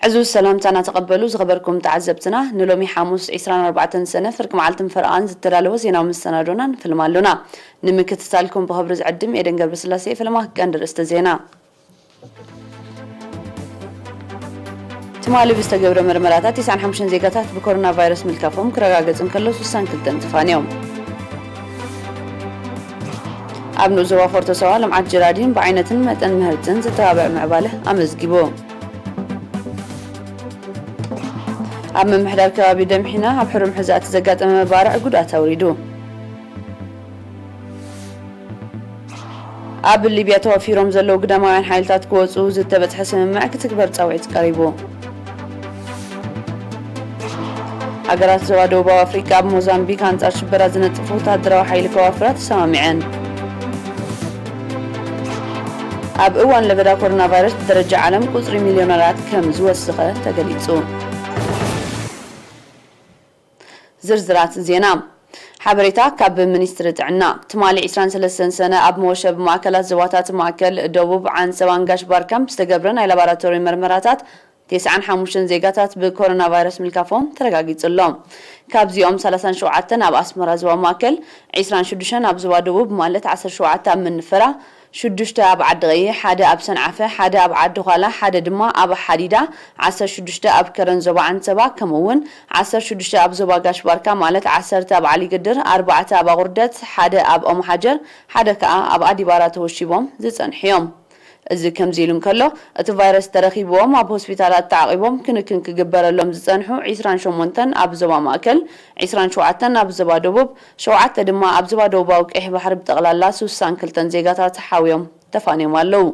እዚ ሰላምታና ተቐበሉ ዝኸበርኩም ተዓዘብትና፣ ንሎሚ ሓሙስ ዕስራን ኣርባዕተን ሰነ ፍርቂ መዓልትን ፈረቓን ዝተዳለወ ዜናዊ መሰናዶና ንፍልም ኣሎና። ንምክትታልኩም ብኽብሪ ዝዕድም ኤደን ገብረስላሴ። ፍልማ ቀንዲ ርእስቲ ዜና። ትማሊ ብዝተገብረ መርመራታት ተስዓን ሓሙሽተን ዜጋታት ብኮሮና ቫይረስ ምልካፎም ክረጋገጽ እንከሎ፣ ስሳን ክልተን ተፋንዮም። ኣብ ንኡስ ዞባ ፎርቶ ሳዋ ልምዓት ጀራዲን ብዓይነትን መጠን ምህርትን ዝተባብዕ ምዕባለ ኣመዝጊቡ። ኣብ ምምሕዳር ከባቢ ደምሒና ኣብ ሕሩም ሕዛእቲ ዘጋጠመ ባርዕ ጉድኣት ኣውሪዱ። ኣብ ሊብያ ተዋፊሮም ዘለዉ ግዳማውያን ሓይልታት ክወጹ ዝተበጽሐ ስምምዕ ክትግበር ጻውዒት ቀሪቡ። ሃገራት ዞባ ደቡባዊ ኣፍሪቃ ኣብ ሞዛምቢክ ኣንጻር ሽበራ ዝነጥፍ ወተሃደራዊ ሓይሊ ከዋፍራ ተሰማሚዐን። ኣብ እዋን ለበዳ ኮሮና ቫይረስ ብደረጃ ዓለም ቁጽሪ ሚልዮነራት ከም ዝወሰኸ ተገሊጹ። ዝርዝራት ዜና። ሓበሬታ ካብ ሚኒስትሪ ጥዕና። ትማሊ ዕስራን ሰለስተን ሰነ ኣብ መወሸቢ ማእከላት ዞባታት ማእከል፣ ደቡብ፣ ዓንሰባን ጋሽ ባርካን ብዝተገብረ ናይ ላቦራቶሪ መርመራታት፣ ተስዓን ሓሙሽተን ዜጋታት ብኮሮና ቫይረስ ምልካፎም ተረጋጊጹ ኣሎ። ካብዚኦም ሰላሳን ሸውዓተን ኣብ ኣስመራ ዞባ ማእከል፣ ዕስራን ሽዱሽተን ኣብ ዞባ ደቡብ፣ ማለት ዓሰርተ ሸውዓተ ኣብ መንፈራ፣ ሽዱሽተ ኣብ ዓዲ ቀይሕ፣ ሓደ ኣብ ሰንዓፈ፣ ሓደ ኣብ ዓዲ ዃላ፣ ሓደ ድማ ኣብ ሓዲዳ፣ ዓሰርተ ሽዱሽተ ኣብ ከረን ዞባ ዓንሰባ፣ ከምኡ እውን ዓሰርተ ሽዱሽተ ኣብ ዞባ ጋሽ ባርካ፣ ማለት ዓሰርተ ኣብ ዓሊ ግድር፣ ኣርባዕተ ኣብ ኣቑርደት፣ ሓደ ኣብ ኦምሓጀር፣ ሓደ ከኣ ኣብ ኣዲባራ ተወሺቦም ዝጸንሑ እዮም። እዚ ከምዚ ኢሉ እንከሎ፣ እቲ ቫይረስ ተረኺብዎም ኣብ ሆስፒታላት ተዓቒቦም ክንክን ክግበረሎም ዝጸንሑ ዕስራን ሸሞንተን ኣብ ዞባ ማእከል፣ ዕስራን ሸውዓተን ኣብ ዞባ ደቡብ፣ ሸውዓተ ድማ ኣብ ዞባ ደቡባዊ ቀይሕ ባሕሪ፣ ብጠቕላላ ስሳን ክልተን ዜጋታት ሓውዮም ተፋንዮም ኣለዉ።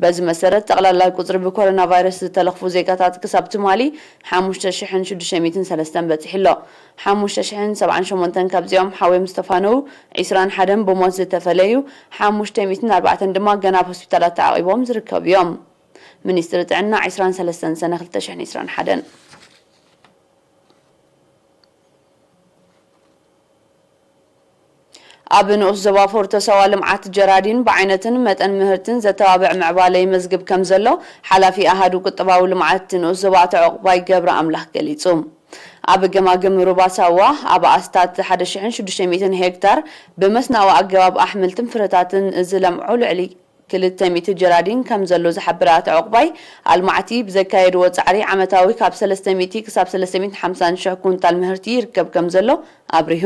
በዚ መሰረት፣ ጠቕላላ ቁጽሪ ብኮሮና ቫይረስ ዝተለኽፉ ዜጋታት ክሳብ ትማሊ ሓሙሽተ ሽሕን ሽዱሽተ ሚእትን ሰለስተን በጺሑ ኣሎ። ሓሙሽተ ሽሕን ሰብዓን ሸሞንተን ካብዚኦም ሓውዮም ዝተፋነዉ፣ ዕስራን ሓደን ብሞት ዝተፈለዩ፣ ሓሙሽተ ሚእትን ኣርባዕተን ድማ ገና ኣብ ሆስፒታላት ተዓቒቦም ዝርከቡ እዮም። ሚኒስትሪ ጥዕና፣ ዕስራን ሰለስተን ሰነ ክልተ ሽሕን ዕስራን ሓደን። ኣብ ንኡስ ዞባ ፎርቶ ሳዋ ልምዓት ጀራዲን ብዓይነትን መጠን ምህርትን ዘተባብዕ ምዕባለ ይመዝግብ ከም ዘሎ ሓላፊ ኣሃዱ ቁጠባዊ ልምዓት ንኡስ ዞባ ኣቶ ዕቑባይ ገብረ ኣምላኽ ገሊጹ። ኣብ ገማግም ሩባ ሳዋ ኣብ ኣስታት ሓደ ሽሕን ሽዱሽተ ሚእትን ሄክታር ብመስናዊ ኣገባብ ኣሕምልትን ፍረታትን ዝለምዑ ልዕሊ ክልተ ሚእቲ ጀራዲን ከም ዘሎ ዝሓበረ ኣቶ ዕቑባይ፣ ኣልማዕቲ ብዘካየድዎ ጻዕሪ ዓመታዊ ካብ ሰለስተ ሚእቲ ክሳብ ሰለስተ ሚእትን ሓምሳን ሽሕ ኩንታል ምህርቲ ይርከብ ከም ዘሎ ኣብሪሁ።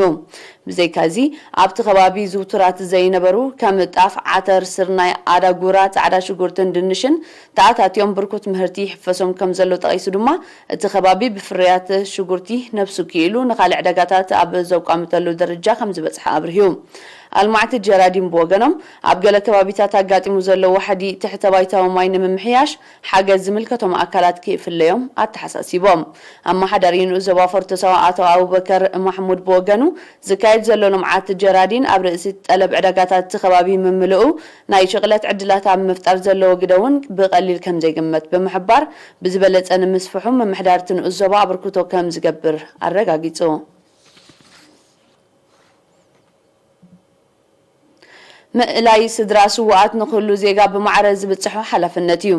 ብዘይካዚ፣ ኣብቲ ከባቢ ዝውቱራት ዘይነበሩ ከም ጣፍ፣ ዓተር፣ ስርናይ፣ ኣዳጉራ፣ ጻዕዳ ሽጉርትን ድንሽን ተኣታትዮም ብርኩት ምህርቲ ይሕፈሶም ከም ዘሎ ጠቒሱ ድማ፣ እቲ ከባቢ ብፍርያት ሽጉርቲ ነብሱ ክኢሉ ንኻልእ ዕዳጋታት ኣብ ዘቋምተሉ ደረጃ ከም ዝበጽሐ ኣብሪሁ። ኣልማዕቲ ጀራዲን ብወገኖም፣ ኣብ ገለ ከባቢታት ኣጋጢሙ ዘሎ ዋሕዲ ትሕተ ባይታዊ ማይ ንምምሕያሽ ሓገዝ ዝምልከቶም ኣካላት ክፍለዮም ኣተሓሳሲቦም። ኣመሓዳሪ ንኡስ ዞባ ፎርቶ ሳዋ ኣቶ ኣቡበከር ማሕሙድ ብወገኑ፣ ዝካየድ ዘሎ ልምዓት ጀራዲን ኣብ ርእሲ ጠለብ ዕዳጋታት እቲ ከባቢ ምምልኡ፣ ናይ ሽቕለት ዕድላት ኣብ ምፍጣር ዘለዎ ግደ እውን ብቐሊል ከም ዘይግመት ብምሕባር፣ ብዝበለጸ ንምስፍሑ ምምሕዳር እቲ ንኡስ ዞባ ኣበርክቶ ከም ዝገብር ኣረጋጊጹ። ምእላይ ስድራ ስዉኣት ንኹሉ ዜጋ ብማዕረ ዝብጽሖ ሓላፍነት እዩ።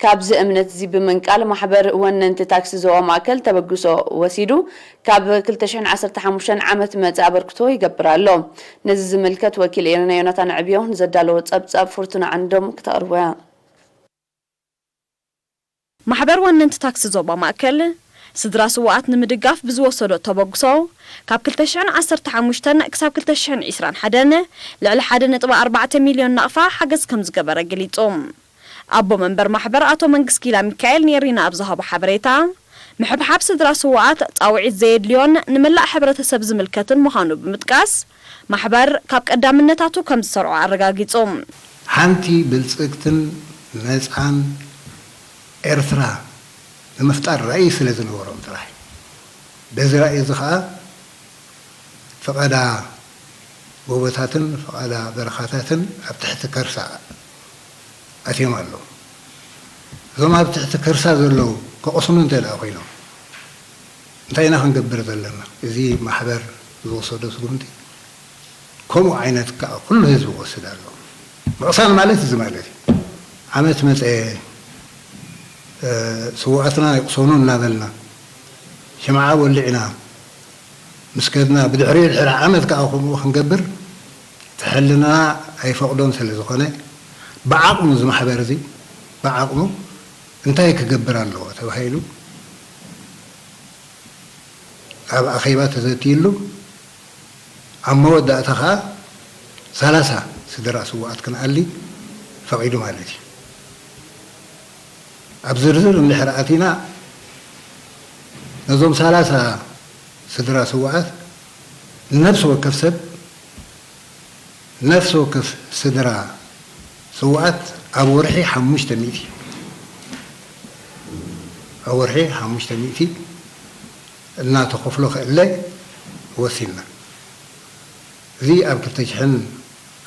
ካብዚ እምነት እዚ ብምንቃል፣ ማሕበር ወነንቲ ታክሲ ዞባ ማእከል ተበግሶ ወሲዱ፣ ካብ ክልተ ሽሕን ዓሰርተ ሓሙሽተን ዓመት መጸ ኣበርክቶ ይገብር ኣሎ። ነዚ ዝምልከት ወኪል ኤረና ዮናታን ዕብዮ ንዘዳለዎ ጸብጻብ ፍርቱና ዓንዶም ክተቕርቦ እያ። ማሕበር ወነንቲ ታክሲ ዞባ ማእከል፣ ስድራ ስዉኣት ንምድጋፍ ብዝወሰዶ ተበግሶ፣ ካብ ክልተ ሽሕን ዓሰርተ ሓሙሽተን ክሳብ ክልተ ሽሕን ዕስራን ሓደን ልዕሊ ሓደ ነጥቢ ኣርባዕተ ሚልዮን ናቕፋ ሓገዝ ከም ዝገበረ ገሊጹ። ኣቦ መንበር ማሕበር ኣቶ መንግስ ጊላ ሚካኤል ንኤሪና ኣብ ዝሃቦ ሓበሬታ፣ ምሕብሓብ ስድራ ስዉኣት ጻውዒት ዘየድልዮን ንመላእ ሕብረተሰብ ዝምልከትን ምዃኑ ብምጥቃስ፣ ማሕበር ካብ ቀዳምነታቱ ከም ዝሰርዖ ኣረጋጊጹ። ሓንቲ ብልጽግትን ነጻን ኤርትራ ንምፍጣር ራእይ ስለ ዝነበሮም ጥራሕ። በዚ ራእይ እዚ ኸኣ ፈቐዳ ጎቦታትን ፈቐዳ በረኻታትን ኣብ ትሕቲ ከርሳ ኣትዮም ኣለዉ። እዞም ኣብ ትሕቲ ከርሳ ዘለዉ ክቕስኑ እንተ ደኣ ኮይኖም፣ እንታይ ኢና ክንገብር ዘለና? እዚ ማሕበር ዝወሰዶ ስጉምቲ ከምኡ ዓይነት ከኣ ኩሉ ህዝቢ ክወስድ ኣለዎ። ምቕሳን ማለት እዚ ማለት እዩ። ዓመት መጸ፣ ስውኣትና ይቕሰኑ እናበልና ሽምዓ ወሊዕና ምስ ከድና፣ ብድሕሪኡ ድሕሪ ዓመት ከዓ ከምኡ ክንገብር እቲ ሕልና ኣይፈቕዶን ስለ ዝኾነ፣ ብዓቕሙ እዚ ማሕበር እዚ ብዓቕሙ እንታይ ክገብር ኣለዎ ተባሂሉ ኣብ ኣኼባ ተዘትይሉ፣ ኣብ መወዳእታ ኸዓ ሰላሳ ስድራ ስውኣት ክንኣሊ ፈቒዱ ማለት እዩ። ኣብ ዝርዝር እንድሕር ኣቲና፣ ነዞም ሰላሳ ስድራ ስውኣት፣ ነፍሲ ወከፍ ሰብ፣ ነፍሲ ወከፍ ስድራ ስውኣት ኣብ ወርሒ ሓሙሽተ ሚእቲ፣ ኣብ ወርሒ ሓሙሽተ ሚእቲ እናተኸፍሎ ክእለ ወሲንና። እዚ ኣብ ክልተ ሽሕን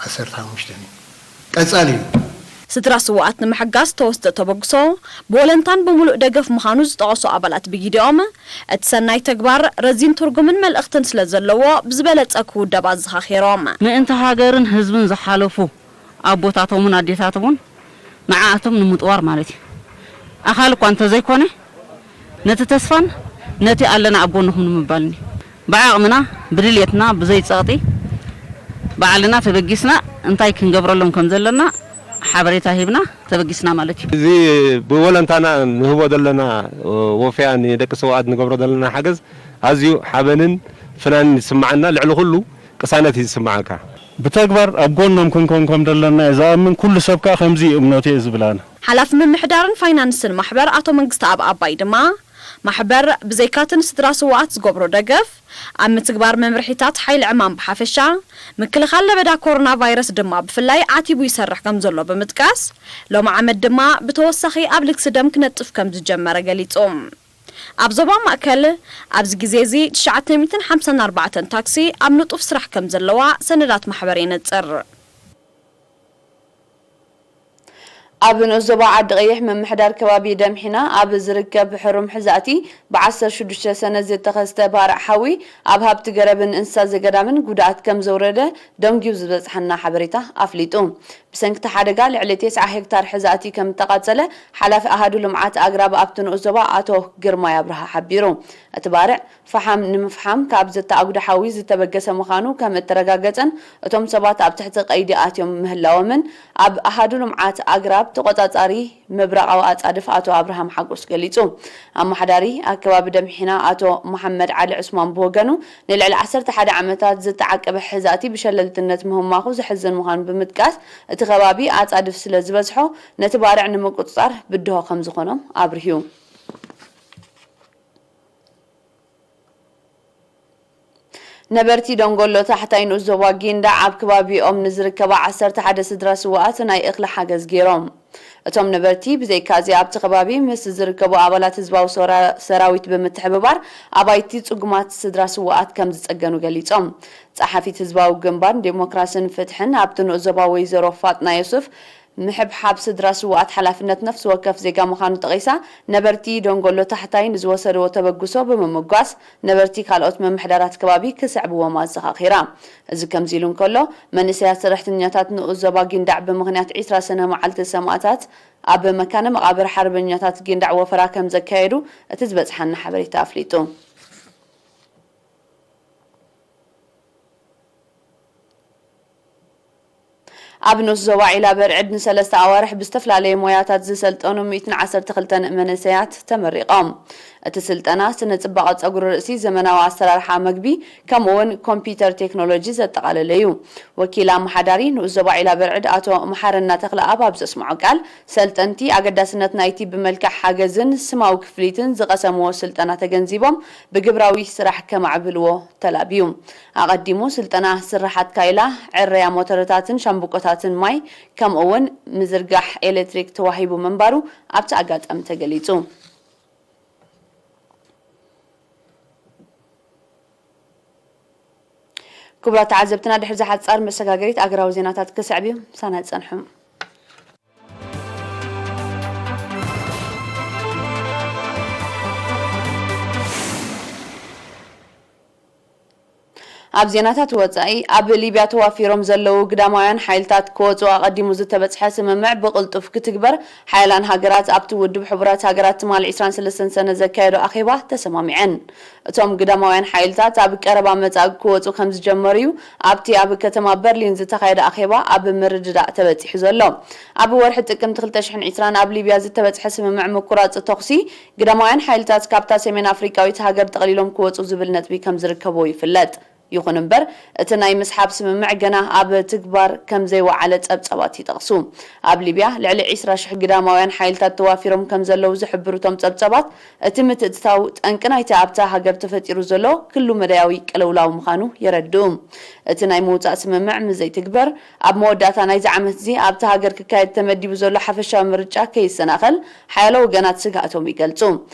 ዓሰርተ ሓሙሽተን እዩ። ቀጻሊ እዩ። ስድራ ስውኣት ንምሕጋዝ ተወስደ ተበግሶ ብወለንታን ብምሉእ ደገፍ ምዃኑ ዝጠቐሱ ኣባላት ብጊዲኦም፣ እቲ ሰናይ ተግባር ረዚን ትርጉምን መልእኽትን ስለ ዘለዎ ብዝበለጸ ክውደብ ኣዘኻኺሮም። ምእንቲ ሃገርን ህዝብን ዝሓለፉ ኣቦታቶምን ኣዴታቶምን ንዓኣቶም ንምጥዋር ማለት እዩ። ኣኻል እኳ እንተዘይኮነ፣ ነቲ ተስፋን ነቲ ኣለና ኣብ ጎንኹም ንምባልን እዩ። ብዓቕምና፣ ብድልየትና፣ ብዘይ ጸቕጢ ባዕልና ተበጊስና እንታይ ክንገብረሎም ከም ዘለና ሓበሬታ ሂብና ተበጊስና ማለት እዩ። እዚ ብወለንታና ንህቦ ዘለና ወፈያ፣ ንደቂ ስውኣት ንገብሮ ዘለና ሓገዝ ኣዝዩ ሓበንን ፍናንን ይስምዓና። ልዕሊ ኩሉ ቅሳነት እዩ ዝስምዓካ። ብተግባር ኣብ ጎኖም ክንኮን ከም ዘለና እየ ዝኣምን። ኩሉ ሰብ ከኣ ከምዚ እዩ እምነቱ እየ ዝብል ኣነ። ሓላፊ ምምሕዳርን ፋይናንስን ማሕበር ኣቶ መንግስተኣብ ኣባይ ድማ፣ ማሕበር ብዘይካ'ቲ ንስድራ ስውኣት ዝገብሮ ደገፍ፣ ኣብ ምትግባር መምርሒታት ሓይሊ ዕማም ብሓፈሻ፣ ምክልኻል ለበዳ ኮሮና ቫይረስ ድማ ብፍላይ ዓቲቡ ይሰርሕ ከም ዘሎ ብምጥቃስ፣ ሎሚ ዓመት ድማ ብተወሳኺ ኣብ ልግሲ ደም ክነጥፍ ከም ዝጀመረ ገሊጹ። ኣብ ዞባ ማእከል ኣብዚ ግዜ እዚ ትሽዓተ ሚእትን ሓምሳን ኣርባዕተን ታክሲ ኣብ ንጡፍ ስራሕ ከም ዘለዋ ሰነዳት ማሕበር የነጽር። ኣብ ንኡስ ዞባ ዓዲ ቀይሕ ምምሕዳር ከባቢ ደምሒና ኣብ ዝርከብ ሕሩም ሕዛእቲ ብ ዓሰርተ ሽዱሽተ ሰነ ዝተኸስተ ባርዕ ሓዊ ኣብ ሃብቲ ገረብን እንስሳ ዘገዳምን ጉድኣት ከም ዘውረደ ደንጊዩ ዝበጽሓና ሓበሬታ ኣፍሊጡ። ብሰንኪ እቲ ሓደጋ ልዕሊ ተስዓ ሄክታር ሕዛእቲ ከም እተቓጸለ ሓላፊ ኣሃዱ ልምዓት ኣግራብ ኣብቲ ንኡስ ዞባ ኣቶ ግርማይ ኣብርሃ ሓቢሩ። እቲ ባርዕ ፈሓም ንምፍሓም ካብ ዘተኣጉደ ሓዊ ዝተበገሰ ምዃኑ ከም እተረጋገጸን እቶም ሰባት ኣብ ትሕቲ ቀይዲ ኣትዮም ምህላዎምን ኣብ ኣሃዱ ልምዓት ኣግራብ ተቖጻጻሪ ምብራቓዊ ኣጻድፍ ኣቶ ኣብርሃም ሓጎስ ገሊጹ። ኣመሓዳሪ ኣከባቢ ደምሒና ኣቶ መሓመድ ዓሊ ዑስማን ብወገኑ፣ ንልዕሊ ዓሰርተ ሓደ ዓመታት ዝተዓቀበ ሕዛእቲ ብሸለልትነት ምህማኹ ዘሕዝን ምዃኑ ብምጥቃስ፣ እቲ ከባቢ ኣጻድፍ ስለ ዝበዝሖ፣ ነቲ ባርዕ ንምቁጽጻር ብድሆ ከም ዝኾኖም ኣብሪሁ። ነበርቲ ደንጎሎ ታሕታይ ንኡስ ዞባ ጊንዳዕ ኣብ ከባቢኦም ንዝርከባ ዓሰርተ ሓደ ስድራ ስውኣት ናይ እኽሊ ሓገዝ ገይሮም። እቶም ነበርቲ ብዘይካዚ ኣብቲ ከባቢ ምስ ዝርከቡ ኣባላት ህዝባዊ ሰራ-፣ ሰራዊት ብምትሕብባር ኣባይቲ ጽጉማት ስድራ ስውኣት ከም ዝጸገኑ ገሊጾም። ጸሓፊት ህዝባዊ ግንባር ዴሞክራስን ፍትሕን ኣብቲ ንኡስ ዞባ ወይዘሮ ፋጥና ዮሱፍ፣ ምሕብሓብ ስድራ ስውኣት ሓላፍነት ነፍሲ ወከፍ ዜጋ ምዃኑ ጠቒሳ፣ ነበርቲ ደንጎሎ ታሕታይ ንዝወሰድዎ ተበግሶ ብምምጓስ፣ ነበርቲ ካልኦት ምምሕዳራት ከባቢ ክስዕብዎም ኣዘኻኺራ። እዚ ከምዚ ኢሉ እንከሎ፣ መንእሰያት ሰራሕተኛታት ንኡስ ዞባ ጊንዳዕ ብምኽንያት ዒስራ ሰነ መዓልቲ ሰማእታት ኣብ መካነ መቓብር ሓርበኛታት ጊንዳዕ ወፈራ ከም ዘካየዱ እቲ ዝበጽሓና ሓበሬታ ኣፍሊጡ። ኣብ ንኡስ ዞባ ዒላ በርዕድ ንሰለስተ ኣዋርሕ ብዝተፈላለየ ሞያታት ዝሰልጠኑ ሚእትን ዓሰርተ ክልተን መንእሰያት ተመሪቖም። እቲ ስልጠና ስነ ጽባቐ ጸጉሪ ርእሲ፣ ዘመናዊ ኣሰራርሓ መግቢ፣ ከምኡ እውን ኮምፒውተር ቴክኖሎጂ ዘጠቓለለ እዩ። ወኪል ኣመሓዳሪ ንኡስ ዞባ ዒላ በርዕድ ኣቶ መሓረና ተኽለኣብ ኣብ ዘስምዖ ቃል፣ ሰልጠንቲ ኣገዳስነት ናይቲ ብመልክዕ ሓገዝን ስማዊ ክፍሊትን ዝቐሰምዎ ስልጠና ተገንዚቦም ብግብራዊ ስራሕ ከማዕብልዎ ተላብዩ። ኣቐዲሙ ስልጠና ስርሓት ካይላ፣ ዕረያ ሞተርታትን ሻምብቆታትን ማይ፣ ከምኡ እውን ምዝርጋሕ ኤሌክትሪክ ተዋሂቡ ምንባሩ ኣብቲ ኣጋጣሚ ተገሊጹ። ክቡራት ተዓዘብትና፣ ድሕሪ እዛ ሓጻር መሰጋገሪት ኣገራዊ ዜናታት ክስዕብ እዩ። ምሳና ጸንሑ። ኣብ ዜናታት ወጻኢ፣ ኣብ ሊብያ ተዋፊሮም ዘለዉ ግዳማውያን ሓይልታት ክወጹ ኣቐዲሙ ዝተበጽሐ ስምምዕ ብቕልጡፍ ክትግበር ሓያላን ሃገራት ኣብቲ ውድብ ሕቡራት ሃገራት ትማል ዕስራን ሰለስተን ሰነ ዘካየዶ ኣኼባ ተሰማሚዐን። እቶም ግዳማውያን ሓይልታት ኣብ ቀረባ መጻኢ ክወጹ ከም ዝጀመሩ'ዩ ኣብቲ ኣብ ከተማ በርሊን ዝተኻየደ ኣኼባ ኣብ ምርድዳእ ተበጺሑ ዘሎ። ኣብ ወርሒ ጥቅምቲ ክልተ ሽሕን ዕስራን ኣብ ሊብያ ዝተበጽሐ ስምምዕ ምቁራጽ ተኹሲ፣ ግዳማውያን ሓይልታት ካብታ ሰሜን ኣፍሪቃዊት ሃገር ጠቕሊሎም ክወጹ ዝብል ነጥቢ ከም ዝርከቦ ይፍለጥ። ይኹን እምበር፣ እቲ ናይ ምስሓብ ስምምዕ ገና ኣብ ትግባር ከም ዘይወዓለ ጸብጻባት ይጠቕሱ። ኣብ ሊብያ ልዕሊ ዕስራ ሽሕ ግዳማውያን ሓይልታት ተዋፊሮም ከም ዘለዉ ዝሕብሩ እቶም ጸብጻባት፣ እቲ ምትእትታው ጠንቂ ናይቲ ኣብታ ሃገር ተፈጢሩ ዘሎ ክሉ መዳያዊ ቅልውላው ምዃኑ የረድኡ። እቲ ናይ ምውጻእ ስምምዕ ምስ ዘይትግበር፣ ኣብ መወዳእታ ናይዚ ዓመት'ዚ ኣብታ ሃገር ክካየድ ተመዲቡ ዘሎ ሓፈሻዊ ምርጫ ከይሰናኸል ሓያሎ ወገናት ስግኣቶም ይገልጹ።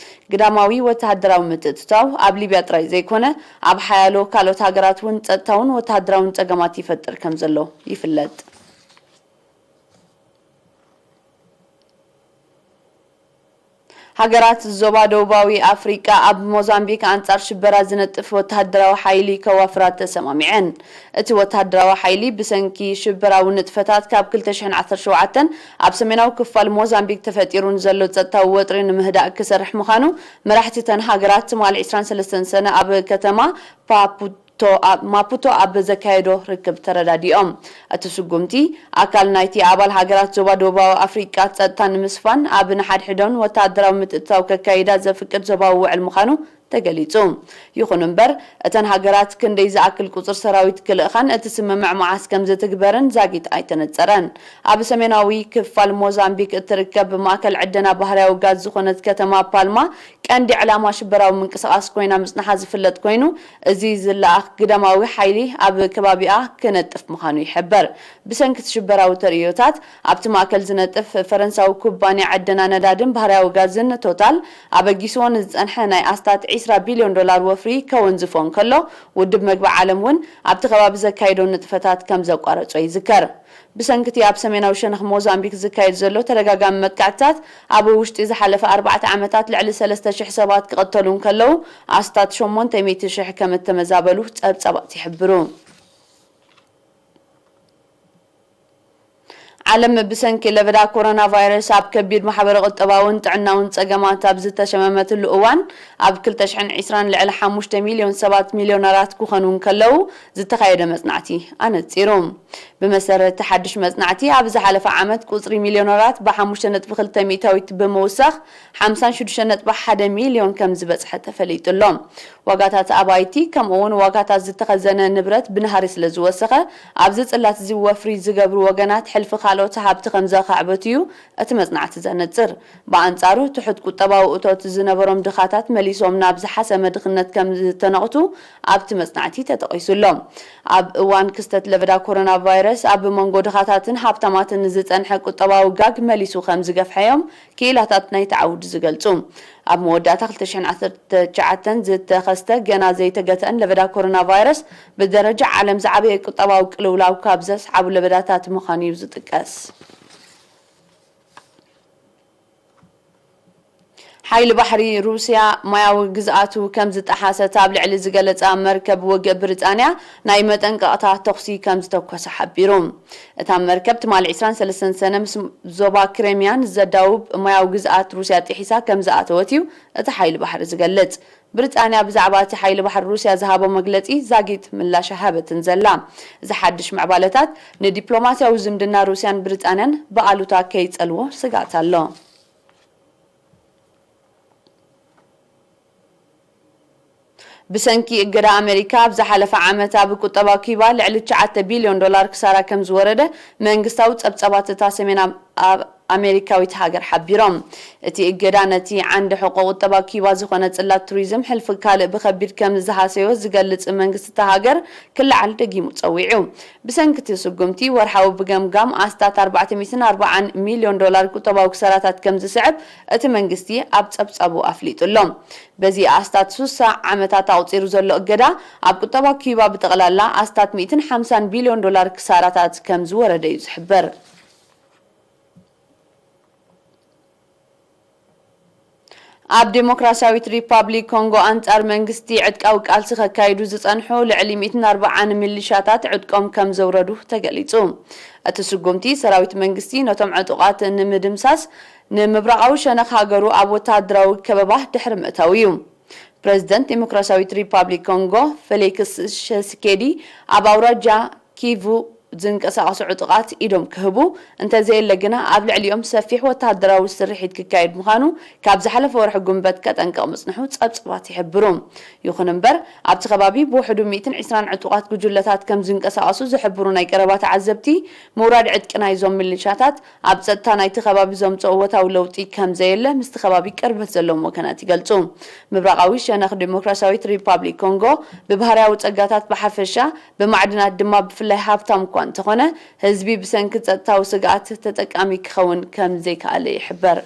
ግዳማዊ ወተሃደራዊ ምትእትታው ኣብ ሊብያ ጥራይ ዘይኮነ፣ ኣብ ሓያሎ ካልኦት ሃገራት እውን ጸጥታውን ወተሃደራውን ጸገማት ይፈጥር ከም ዘሎ ይፍለጥ። ሃገራት ዞባ ደቡባዊ ኣፍሪቃ ኣብ ሞዛምቢክ ኣንጻር ሽበራ ዝነጥፍ ወተሃደራዊ ሓይሊ ከዋፍራ ተሰማሚዐን። እቲ ወተሃደራዊ ሓይሊ ብሰንኪ ሽበራዊ ንጥፈታት ካብ ክልተ ሽሕን ዓሰርተ ሸውዓተን ኣብ ሰሜናዊ ክፋል ሞዛምቢክ ተፈጢሩ ንዘሎ ጸጥታዊ ወጥሪ ንምህዳእ ክሰርሕ ምዃኑ መራሕቲ እተን ሃገራት ትማሊ ዕስራን ሰለስተን ሰነ ኣብ ከተማ ፓፑቶ ኣብ፣ ማፑቶ ኣብ ዘካየዶ ርክብ ተረዳዲኦም። እቲ ስጉምቲ ኣካል ናይቲ ኣባል ሃገራት ዞባ ደቡባዊ ኣፍሪቃ ጸጥታ ንምስፋን ኣብ ንሓድሕዶን ወተሃደራዊ ምትእትታው ከካይዳ ዘፍቅድ ዞባዊ ውዕል ምዃኑ ተገሊጹ። ይኹን እምበር፣ እተን ሃገራት ክንደይ ዝኣክል ቁጽሪ ሰራዊት ክልእኻን እቲ ስምምዕ መዓስ ከም ዝትግበርን ዛጊት ኣይተነጸረን። ኣብ ሰሜናዊ ክፋል ሞዛምቢክ እትርከብ ማእከል ዕደና ባህርያዊ ጋዝ ዝኾነት ከተማ ፓልማ ቀንዲ ዕላማ ሽበራዊ ምንቅስቓስ ኮይና ምጽንሓ ዝፍለጥ ኮይኑ፣ እዚ ዝለኣኽ ግዳማዊ ሓይሊ ኣብ ከባቢኣ ክነጥፍ ምዃኑ ይሕበር። ብሰንኪ እቲ ሽበራዊ ተርእዮታት፣ ኣብቲ ማእከል ዝነጥፍ ፈረንሳዊ ኩባንያ ዕደና ነዳድን ባህርያዊ ጋዝን ቶታል፣ ኣበጊስዎ ንዝጸንሐ ናይ ኣስታት ዕስራ ቢልዮን ዶላር ወፍሪ ከወንዝፎ እንከሎ፣ ውድብ መግቢ ዓለም እውን ኣብቲ ከባቢ ዘካየዶ ንጥፈታት ከም ዘቋረጾ ይዝከር። ብሰንኪ እቲ ኣብ ሰሜናዊ ሸነኽ ሞዛምቢክ ዝካየድ ዘሎ ተደጋጋሚ መጥቃዕትታት፣ ኣብ ውሽጢ ዝሓለፈ ኣርባዕተ ዓመታት ልዕሊ ሰለስተ ሽሕ ሰባት ክቕተሉ እንከለዉ፣ ኣስታት ሸሞንተ ሚእቲ ሽሕ ከም እተመዛበሉ ጸብጻባት ይሕብሩ። ዓለም ብሰንኪ ለበዳ ኮሮና ቫይረስ ኣብ ከቢድ ማሕበረ ቁጠባውን ጥዕናውን ጸገማት ኣብ ዝተሸመመትሉ እዋን፣ ኣብ ክልተ ሽሕን ዕስራን ልዕሊ ሓሙሽተ ሚልዮን ሰባት ሚልዮነራት ክኾኑ እንከለዉ ዝተኻየደ መጽናዕቲ ኣነጺሩ። ብመሰረት እቲ ሓድሽ መጽናዕቲ፣ ኣብ ዝሓለፈ ዓመት ቁጽሪ ሚልዮነራት ብሓሙሽተ ነጥቢ ክልተ ሚእታዊት ብምውሳኽ ሓምሳን ሽዱሽተ ነጥቢ ሓደ ሚልዮን ከም ዝበጽሐ ተፈሊጡ ኣሎ። ዋጋታት ኣባይቲ፣ ከምኡ እውን ዋጋታት ዝተኸዘነ ንብረት ብናህሪ ስለ ዝወሰኸ፣ ኣብዚ ጽላት እዚ ወፍሪ ዝገብሩ ወገናት ሕልፊ ካልኦት ሃብቲ ከም ዘኻዕበቱ እዩ እቲ መጽናዕቲ ዘነጽር። ብኣንጻሩ፣ ትሑት ቁጠባዊ እቶት ዝነበሮም ድኻታት መሊሶም ናብ ዝሓሰመ ድኽነት ከም ዝተነቕቱ ኣብቲ መጽናዕቲ ተጠቒሱ ኣሎ። ኣብ እዋን ክስተት ለበዳ ኮሮና ቫይረስ፣ ኣብ መንጎ ድኻታትን ሃብታማትን ዝጸንሐ ቁጠባዊ ጋግ መሊሱ ከም ዝገፍሐዮም ክኢላታት ናይቲ ዓውዲ ዝገልጹ። ኣብ መወዳእታ ክልተ ሽሕን ዓሰርተ ትሽዓተን ዝተኸስተ ገና ዘይተገትአን ለበዳ ኮሮና ቫይረስ፣ ብደረጃ ዓለም ዝዓበየ ቁጠባዊ ቅልውላው ካብ ዘስዓቡ ለበዳታት ምዃኑ እዩ ዝጥቀስ። ሓይሊ ባሕሪ ሩስያ ማያዊ ግዝኣቱ ከም ዝጠሓሰት ኣብ ልዕሊ ዝገለጻ መርከብ ውግእ ብሪጣንያ ናይ መጠንቀቕታ ተኹሲ ከም ዝተኮሰ ሓቢሩ። እታ መርከብ ትማሊ ዕስራን ሰለስተን ሰነ ምስ ዞባ ክሬምያ ንዘዳውብ ማያዊ ግዝኣት ሩስያ ጥሒሳ ከም ዝኣተወት እዩ እቲ ሓይሊ ባሕሪ ዝገልጽ። ብሪጣንያ ብዛዕባ እቲ ሓይሊ ባሕሪ ሩስያ ዝሃቦ መግለጺ ዛጊት ምላሽ ኣይሃበትን ዘላ። እዚ ሓድሽ ምዕባለታት ንዲፕሎማስያዊ ዝምድና ሩስያን ብሪጣንያን ብኣሉታ ከይጸልዎ ስግኣት ኣሎ። ብሰንኪ እገዳ ኣመሪካ፣ ኣብ ዝሓለፈ ዓመት ኣብ ቁጠባ ኪዩባ ልዕሊ ትሽዓተ ቢልዮን ዶላር ክሳራ ከም ዝወረደ መንግስታዊ ጸብጻባት እታ ሰሜን ኣብ-፣ ኣብ ኣሜሪካዊት ሃገር ሓቢሮም። እቲ እገዳ ነቲ ዓንዲ ሕቆ ቁጠባ ኪዩባ ዝኾነ ጽላት ቱሪዝም ሕልፊ ካልእ ብኸቢድ ከም ዝሃሰዮ ዝገልጽ መንግስቲ እታ ሃገር ክለዓል ደጊሙ ጸዊዑ። ብሰንኪ እቲ ስጉምቲ፣ ወርሓዊ ብገምጋም ኣስታት ኣርባዕተ ሚእትን ኣርባዓን ሚልዮን ዶላር ቁጠባዊ ክሳራታት ከም ዝስዕብ እቲ መንግስቲ ኣብ ጸብጻቡ ኣፍሊጡ ኣሎ። በዚ ኣስታት ሱሳ ዓመታት ኣቑጺሩ ዘሎ እገዳ፣ ኣብ ቁጠባ ኪዩባ ብጠቕላላ ኣስታት ሚእትን ሓምሳን ቢልዮን ዶላር ክሳራታት ከም ዝወረደ እዩ ዝሕበር። ኣብ ዴሞክራሲያዊት ሪፓብሊክ ኮንጎ ኣንጻር መንግስቲ ዕጥቃዊ ቃልሲ ከካይዱ ዝጸንሑ ልዕሊ ሚእትን ኣርባዓን ሚሊሻታት ዕጥቆም ከም ዘውረዱ ተገሊጹ። እቲ ስጉምቲ ሰራዊት መንግስቲ ነቶም ዕጡቓት ንምድምሳስ ንምብራቓዊ ሸነኽ ሃገሩ ኣብ ወተሃደራዊ ከበባ ድሕሪ ምእታው እዩ። ፕረዚደንት ዴሞክራሲያዊት ሪፓብሊክ ኮንጎ ፌሊክስ ሸስኬዲ ኣብ ኣውራጃ ኪቩ ዝንቀሳቐሱ ዕጡቓት ኢዶም ክህቡ፣ እንተዘየለ ግና ኣብ ልዕሊኦም ሰፊሕ ወተሃደራዊ ስርሒት ክካየድ ምዃኑ ካብ ዝሓለፈ ወርሒ ጉንበት ከጠንቅቕ ምጽንሑ ጸብጻባት ይሕብሩ። ይኹን እምበር፣ ኣብቲ ከባቢ ብውሕዱ ሚእትን ዕስራን ዕጡቓት ጉጅለታት ከም ዝንቀሳቐሱ ዝሕብሩ ናይ ቀረባ ተዓዘብቲ፣ ምውራድ ዕጥቂ ናይዞም ሚሊሻታት ኣብ ጸጥታ ናይቲ ከባቢ ዘምጽኦ እወታዊ ለውጢ ከም ዘየለ ምስቲ ከባቢ ቅርበት ዘለዎም ወገናት ይገልጹ። ምብራቓዊ ሸነኽ ዲሞክራሲያዊት ሪፓብሊክ ኮንጎ ብባህርያዊ ጸጋታት ብሓፈሻ፣ ብማዕድናት ድማ ብፍላይ ሃብታም እኳ እንተኾነ፣ ህዝቢ ብሰንኪ ጸጥታዊ ስግኣት ተጠቃሚ ክኸውን ከም ዘይከኣለ ይሕበር።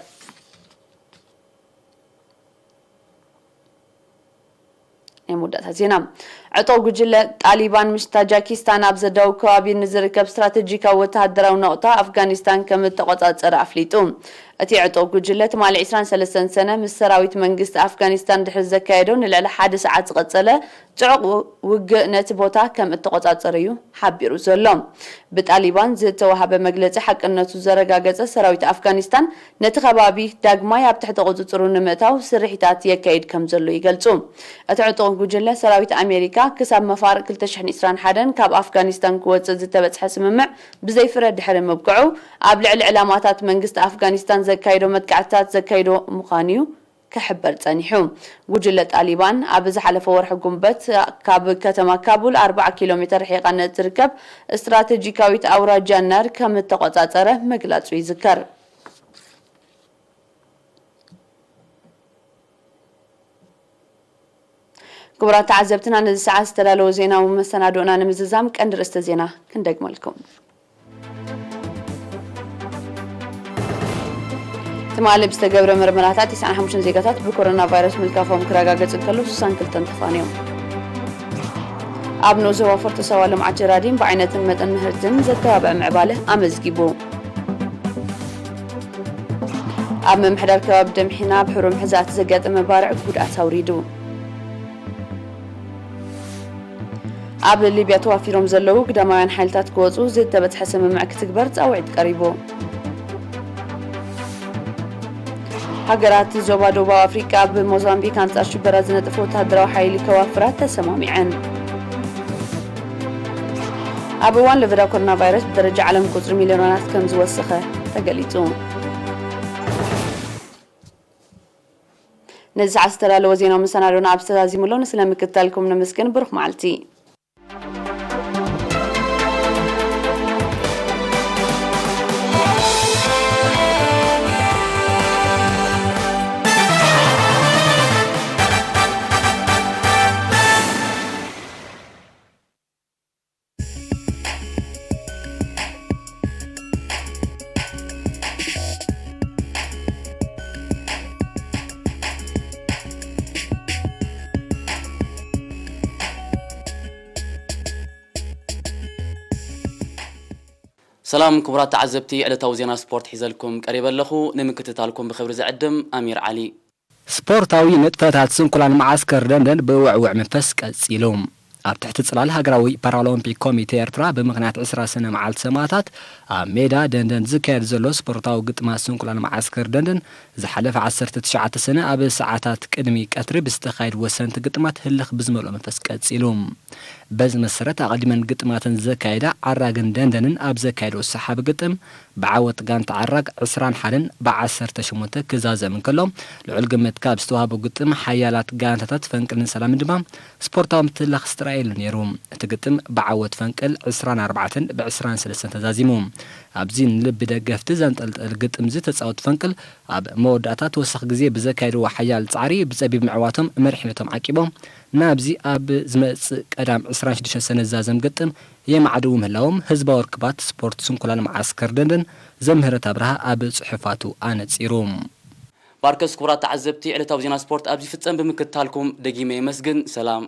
ናይ መወዳእታ ዜና። ዕጡቕ ጉጅለ ጣሊባን ምስ ታጃኪስታን ኣብ ዘዳውብ ከባቢ ንዝርከብ ስትራተጂካዊ ወተሃደራዊ ነቑጣ ኣፍጋኒስታን ከም እተቖጻጸረ ኣፍሊጡ። እቲ ዕጡቕ ጉጅለ ትማሊ ዕስራን ሰለስተን ሰነ ምስ ሰራዊት መንግስቲ ኣፍጋኒስታን ድሕሪ ዘካየዶ ንልዕሊ ሓደ ሰዓት ዝቐጸለ ጽዑቕ ው-፣ ውግእ ነቲ ቦታ ከም እተቖጻጸረ እዩ ሓቢሩ ዘሎ። ብጣሊባን ዝተዋህበ መግለጺ ሓቅነቱ ዘረጋገጸ ሰራዊት ኣፍጋኒስታን ነቲ ከባቢ ዳግማይ ኣብ ትሕቲ ቁጽጽሩ ንምእታው ስርሒታት የካይድ ከም ዘሎ ይገልጹ። እቲ ዕጡቕ ጉጅለ ሰራዊት ኣሜሪካ ክሳብ መፋርቕ ክልተ ሽሕን ዕስራን ሓደን ካብ ኣፍጋኒስታን ክወጽእ ዝተበጽሐ ስምምዕ ብዘይፍረ ድሕሪ ምብቅዑ ኣብ ልዕሊ ዕላማታት መንግስቲ ኣፍጋኒስታን ዘካይዶ መጥቃዕትታት ዘካይዶ ምዃኑ እዩ ክሕበር ጸኒሑ። ጉጅለ ጣሊባን ኣብ ዝሓለፈ ወርሒ ጉንበት ካብ ከተማ ካቡል ኣርብዓ ኪሎ ሜተር ርሒቓ ንእትርከብ ስትራተጂካዊት ኣውራጃ ነር ከም እተቖጻጸረ ምግላጹ ይዝከር። ክቡራት ተዓዘብትና፣ ነዚ ሰዓት ዝተዳለወ ዜናዊ መሰናዶና ንምዝዛም ቀንዲ ርእስተ ዜና ክንደግመልኩም። ትማሊ ብዝተገብረ መርመራታት፣ ተስዓን ሓሙሽተን ዜጋታት ብኮሮና ቫይረስ ምልካፎም ክረጋገጽ እንከሎ፣ ስሳን ክልተን ተፋንዮም። ኣብ ንኡስ ዞባ ፎርቶ ሳዋ ልምዓት ጀራዲን ብዓይነትን መጠን ምህርትን ዘተባብዐ ምዕባለ ኣመዝጊቡ። ኣብ ምምሕዳር ከባቢ ደምሒና ብሕሩም ሕዛእቲ ዘጋጠመ ባርዕ ጉድኣት ኣውሪዱ። ኣብ ሊብያ ተዋፊሮም ዘለዉ ግዳማውያን ሓይልታት ክወጹ ዝተበጽሐ ስምምዕ ክትግበር ጻውዒት ቀሪቡ። ሃገራት ዞባ ደቡባዊ ኣፍሪቃ ኣብ ሞዛምቢክ ኣንጻር ሽበራ ዝነጥፍ ወተሃደራዊ ሓይሊ ከዋፍራ ተሰማሚዐን። ኣብ እዋን ለበዳ ኮሮና ቫይረስ ብደረጃ ዓለም ቁጽሪ ሚልዮናት ከም ዝወሰኸ ተገሊጹ። ነዚ ሰዓት ዝተዳለወ ዜናዊ መሰናዶና ኣብዚ ተዛዚሙ ኣሎ። ንስለ ምክትታልኩም ነመስግን። ብሩኽ መዓልቲ። ሰላም ክቡራት ተዓዘብቲ፣ ዕለታዊ ዜና ስፖርት ሒዘልኩም ቀሪበ ኣለኹ። ንምክትታልኩም ብኽብሪ ዝዕድም ኣሚር ዓሊ። ስፖርታዊ ንጥፈታት ስንኩላን መዓስከር ደንደን ብውዕውዕ መንፈስ ቀጺሉ። ኣብ ትሕቲ ጽላል ሃገራዊ ፓራኦሎምፒክ ኮሚቴ ኤርትራ ብምኽንያት ዕስራ ሰነ መዓልቲ ሰማእታት ኣብ ሜዳ ደንደን ዝካየድ ዘሎ ስፖርታዊ ግጥማት ስንኩላን መዓስከር ደንደን ዝሓለፈ ዓሰርተ ትሽዓተ ሰነ ኣብ ሰዓታት ቅድሚ ቀትሪ ብዝተኻየድ ወሰንቲ ግጥማት ህልኽ ብዝመልኦ መንፈስ ቀጺሉ። በዚ መሰረት ኣቐዲመን ግጥማተን ዘካየዳ ዓራግን ደንደንን ኣብ ዘካየዶ ሰሓቢ ግጥም ብዓወት ጋንታ ዓራግ ዕስራን ሓደን ብዓሰርተ ሸሞንተ ክዛዘም እንከሎ፣ ልዑል ግምት ካብ ዝተዋህቦ ግጥም ሓያላት ጋንታታት ፈንቅልን ሰላምን ድማ ስፖርታዊ ምትላኽ ዝተራእየሉ ነይሩ። እቲ ግጥም ብዓወት ፈንቅል ዕስራን ኣርባዕተን ብዕስራን ሰለስተን ተዛዚሙ። ኣብዚ ንልቢ ደገፍቲ ዘንጠልጠል ግጥም ዝተጻወት ፈንቅል ኣብ መወዳእታ ተወሳኺ ግዜ ብዘካየድዎ ሓያል ጻዕሪ ብጸቢብ ምዕዋቶም መሪሕነቶም ዓቂቦም ናብዚ ኣብ ዝመጽእ ቀዳም ዕስራን ሽዱሽተን ሰነ ዝዛዘም ግጥም የማዕድዉ ምህላዎም ህዝባዊ ርክባት ስፖርት ስንኩላን መዓስከር ደንደን ዘምህረት ኣብርሃ ኣብ ጽሑፋቱ ኣነጺሩ። ባርከስ ክቡራት ተዓዘብቲ፣ ዕለታዊ ዜና ስፖርት ኣብዚ ፍጸም። ብምክትታልኩም ደጊመ የመስግን። ሰላም።